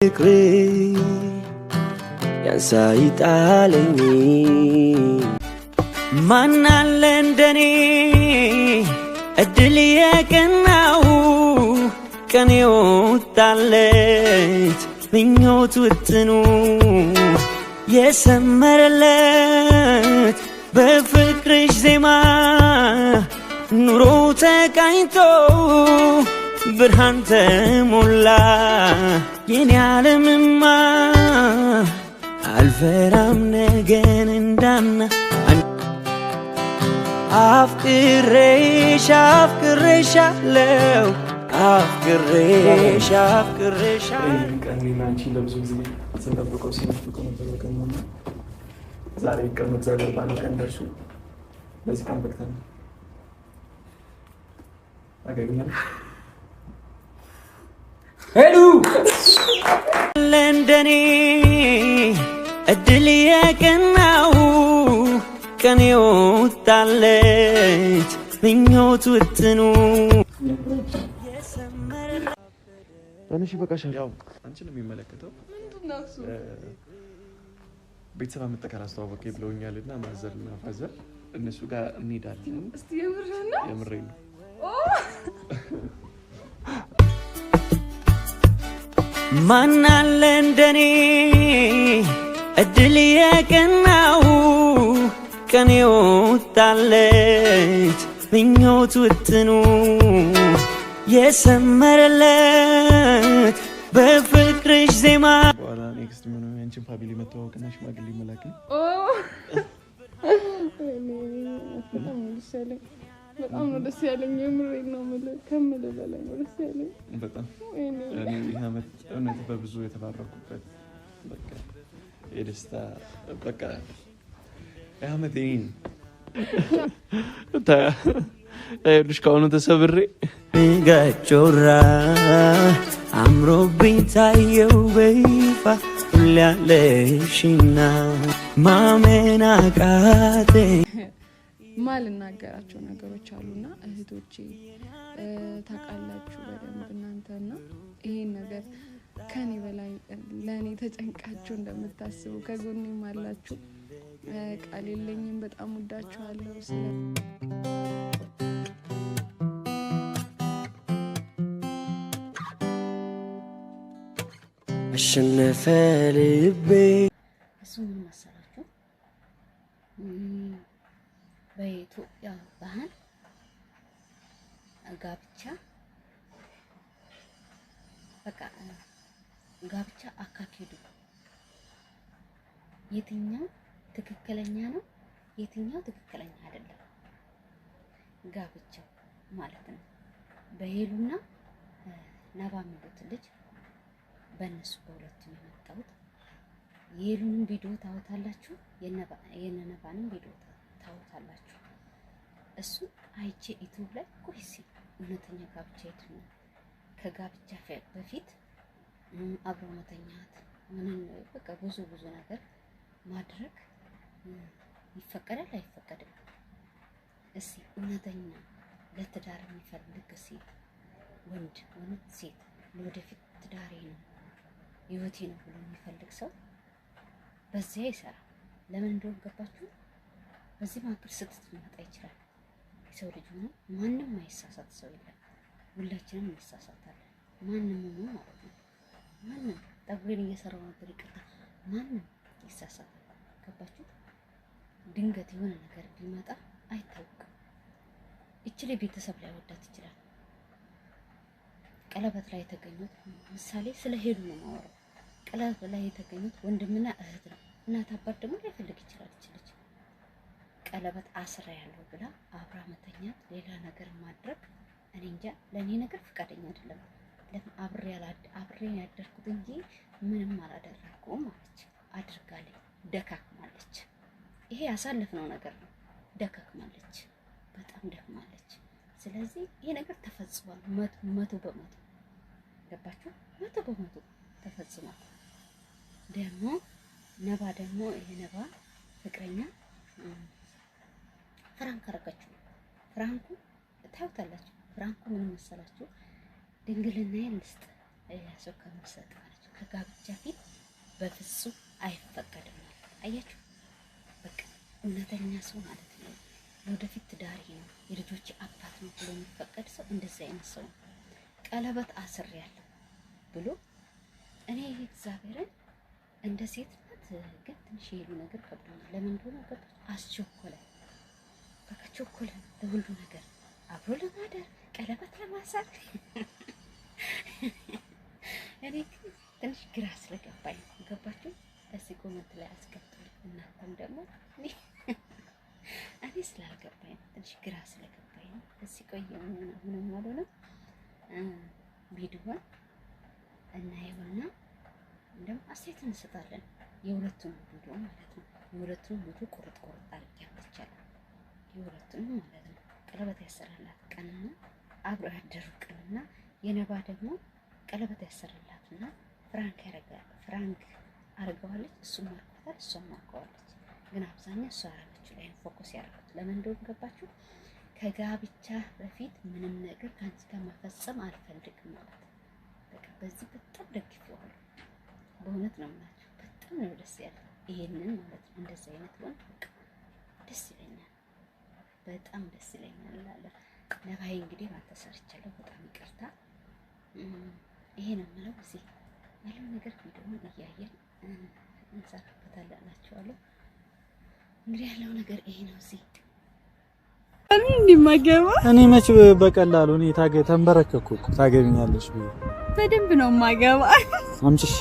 ፍቅሬ ያንሳ ይጣለኝ። ማን አለ እንደኔ እድል የቀናው፣ ቀን የወጣለት፣ ምኞት ውጥኑ የሰመረለት፣ በፍቅርሽ ዜማ ኑሮ ተቃኝቶ ብርሃን ተሞላ የኔ ዓለምማ፣ አልፈራም ነገን እንዳምና። አፍቅሬሽ አፍቅሬሻለው፣ አፍቅሬሽ አፍቅሬሻለው። ይህን ቀን እኔና አንቺ ለብዙ ጊዜ ስንጠብቀው ሲናፍቀው ነበር ቀን ነው እና ዛሬ ቀኑ እግዚአብሔር ባለው ቀን ደርሶ ለዚህ ቀን በቅተናል። ታገቢኛለሽ? ሄሉ። እንደኔ እድል የቀናው፣ ቀን የወጣለት፣ ምኞት ውጥኑ። ትንሽ ይበቃሻል። ያው አንቺን ነው የሚመለከተው። ቤተሰብ አመጣ ካላስተዋወቀኝ ብለውኛል እና mother እና father እነሱ ጋር እንሄዳለን። እስቲ የምርህን ነው? የምሬን ነው። ማን አለ እንደኔ እድል የቀናው፣ ቀን የወጣለት፣ ምኞት ውጥኑ የሰመረለት፣ በፍቅርሽ ዜማ። በኋላ next የሚሆነው የአንቺን family መተዋወቅና ሽማግሌ መላክ ነው። በጣም ነው ደስ ያለኝ። በጣም ነው ደስ ያለኝ። የምሬን ነው የምልህ፣ ከምልህ በላይ ነው ደስ ያለኝ። በጣም። ወይኔ። እኔ ይህ ዓመት እውነት በብዙ የተባረኩበት በቃ የደስታ በቃ ይህ ዓመት የኔ ነው። ይኸውልሽ ከአሁኑ ተሰብሬ ጋጮራ አምሮብኝ ታየው በይፋ ሁሌ ያለሽና ማመን አቃተኝ። ማልናገራቸው ነገሮች አሉና እህቶቼ ታውቃላችሁ በደንብ እናንተና ይሄን ነገር ከኔ በላይ ለእኔ ተጨንቃችሁ እንደምታስቡ ከጎኔም አላችሁ። ቃል የለኝም። በጣም ወዳችኋለሁ። ስለ አሸነፈ ልቤ። እሱ ምን መሰላችሁ? በኢትዮጵያ ባህል ጋብቻ በቃ ጋብቻ አካሄዱ የትኛው ትክክለኛ ነው፣ የትኛው ትክክለኛ አይደለም፣ ጋብቻው ማለት ነው። በሄሉና ነባ የሚሉት ልጅ በእነሱ በሁለቱ ነው የመጣሁት። የሄሉንም ቪዲዮ ታወታላችሁ፣ የነባንም ቪዲዮ ታወታላችሁ። እሱ አይቼ ዩቲዩብ ላይ ቆይ እስኪ እውነተኛ ጋብቻ የቱ ነው? ከጋብቻ በፊት አብሮ መተኛት ምንን በቃ ብዙ ብዙ ነገር ማድረግ ይፈቀዳል አይፈቀድም? እስኪ እውነተኛ ለትዳር የሚፈልግ ሴት ወንድ ሆነ ሴት ለወደፊት ትዳሬ ነው ህይወቴ ነው ብሎ የሚፈልግ ሰው በዚያ ይሰራል። ለምን እንደሆነ ገባችሁ? በዚህ መካከል ስህተት ሊመጣ ይችላል። የሰው ልጅ ሆኖ ማንም አይሳሳት ሰው የለም። ሁላችንም እንሳሳታለን። ማንም ሆኖ ማለት ነው። ማንም ጠጉሬን እየሰራው ነበር፣ ይቅርታ። ማንም ይሳሳታል። ገባችሁ? ድንገት የሆነ ነገር ቢመጣ አይታወቅም። እቺ ላይ ቤተሰብ ላይ ወዳት ይችላል። ቀለበት ላይ የተገኙት ምሳሌ ስለ ሄሉ ነው የማወራው። ቀለበት ላይ የተገኙት ወንድምና እህት ነው። እናት አባት ደግሞ ላይፈልግ ይችላል። እች ልጅ ቀለበት አስራ ያለው ብላ አብራ መተኛት፣ ሌላ ነገር ማድረግ እኔ እንጃ፣ ለእኔ ነገር ፈቃደኛ አይደለም። ለምን አብሬ አብሬ ያደርኩት እንጂ ምንም አላደረኩም አለች። አድርጋለች፣ ደካክማለች። ይሄ ያሳለፍነው ነገር ነው። ደካክማለች፣ በጣም ደክማለች። ስለዚህ ይሄ ነገር ተፈጽሟል፣ 100% ገባችሁ? 100% ተፈጽሟል። ደግሞ ነባ ደግሞ ይሄ ነባ ፍቅረኛ prank አደረጋችሁ። Prank ኡ ታዩታላችሁ። Prank ኡ ምን መሰላችሁ? ድንግልናዬን ልስጥ ሌላ ሰው ከምሰጥ አለች። ከጋብቻ ፊት በፍጹም አይፈቀድም። አያችሁ፣ በቃ እውነተኛ ሰው ማለት ነው። ለወደፊት ትዳሪ ነው፣ የልጆች አባት ነው ብሎ የሚፈቀድ ሰው እንደዚህ አይነት ሰው ነው። ቀለበት አስሬያለሁ ብሎ እኔ እግዚአብሔርን እንደ ሴትነት ግን ትንሽ የሄሉ ነገር ከብዶኛል። ለምን እንደሆነ ገባች። አስቸኮለ፣ በቃ ቸኮለ ለሁሉ ነገር፣ አብሮ ለማደር፣ ቀለበት ለማሰር። እኔ ግን ትንሽ ግራ ስለገባኝ ገባችሁ። እስኪ comment ላይ አስቀምጡልኝ። እናንተም ደግሞ እኔ ስላልገባኝ ነው፣ ትንሽ ግራ ስለገባኝ ነው። እስኪ ቆይ ምንም አልሆነም። ቪዲዮን እናየውና እንደውም አስተያየት እንሰጣለን። የሁለቱን ቪዲዮ ማለት ነው። የሁለቱን ቪዲዮ ቁርጥ ቁርጥ አድርጌ አምጥቻለሁ። የሁለቱንም ማለት ነው። ቀለበት ያሰራላት ቀንና አብረው ያደሩ ቀንና የነባ ደግሞ ቀለበት ያሰራላትና prank ያረጋ prank አድርገዋለች። እሱም አድርጓታል፣ እሷም አድርገዋለች። ግን አብዛኛው እሷ ያደረገችው ላይ focus ያደረጉት ለምን እንደሆነ ገባችሁ? ከጋብቻ በፊት ምንም ነገር ከአንቺ ጋር መፈጸም አልፈልግም ማለት ነው። በቃ በዚህ በጣም ደግፌዋለሁ። በእውነት ነው የምላችሁ፣ በጣም ነው ደስ ያለው ይሄንን ማለት ነው። እንደዚህ አይነት ወንድ በቃ ደስ ይለኛል፣ በጣም ደስ ይለኛል እላለሁ። ነባዬ እንግዲህ ባንተ ሰርቻለሁ፣ በጣም ይቅርታ። ይሄ ነው የምለው። እዚህ ያለው ነገር ቪዲዮውን እያየን እንሰራበታለን እላችኋለሁ። እንግዲህ ያለው ነገር ይሄ ነው። እዚህ እንዲማገባ እኔ መች በቀላሉ እኔ ተንበረከኩ እኮ ታገቢኛለሽ ብዬ። በደንብ ነው ማገባ። አምጪሽ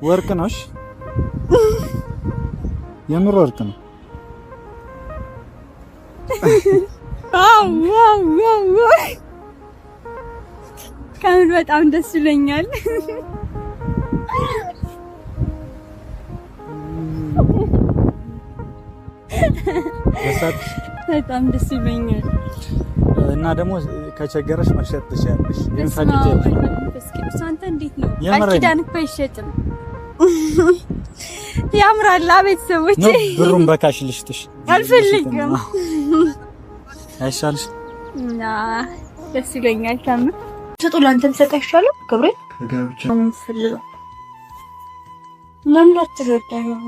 ወርቅ ነው። እሺ የምር ወርቅ ነው። Wow wow wow! ከምር በጣም ደስ ይለኛል። በጣም ደስ ይለኛል። እና ደግሞ ከቸገረሽ መሸጥ ትችያለሽ። ግን ፈቅጄ አንተ እንዴት ነው? ቃል ኪዳን እኮ አይሸጥም። ያምራል። ቤተሰቦቼ ብሩን በ cash ልሽጥሽ። አልፈልግም። አይሻልሽ? እና ደስ ይለኛል። ከምር ስጡ ለአንተም ሰጥ አይሻልም? ክብሬ ለምን አትረዳኝም?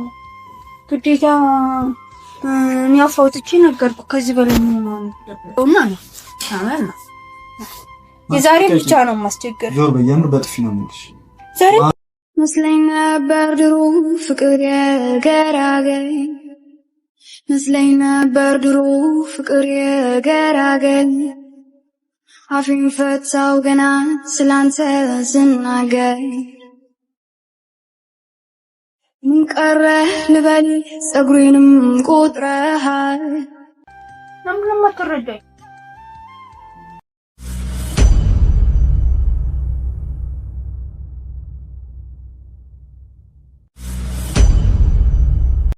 ግዴታ እኔ አፍ አውጥቼ ነገርኩህ። ከዚህ በላይ ምን ነው? እና ነው ነው የዛሬ ብቻ ነው ማስቸገር። ዞር በይ፣ የምር በጥፊ ነው የምልሽ። ዛሬ መስለኝ ነበር ድሮ ፍቅር የገራገኝ፣ መስለኝ ነበር ድሮ ፍቅር የገራገኝ፣ አፌን ፈታው ገና ስላንተ ስናገር፣ ምን ቀረ ልበል ፀጉሬንም ቆጥረሃል። ለምን የማትረዳኝ?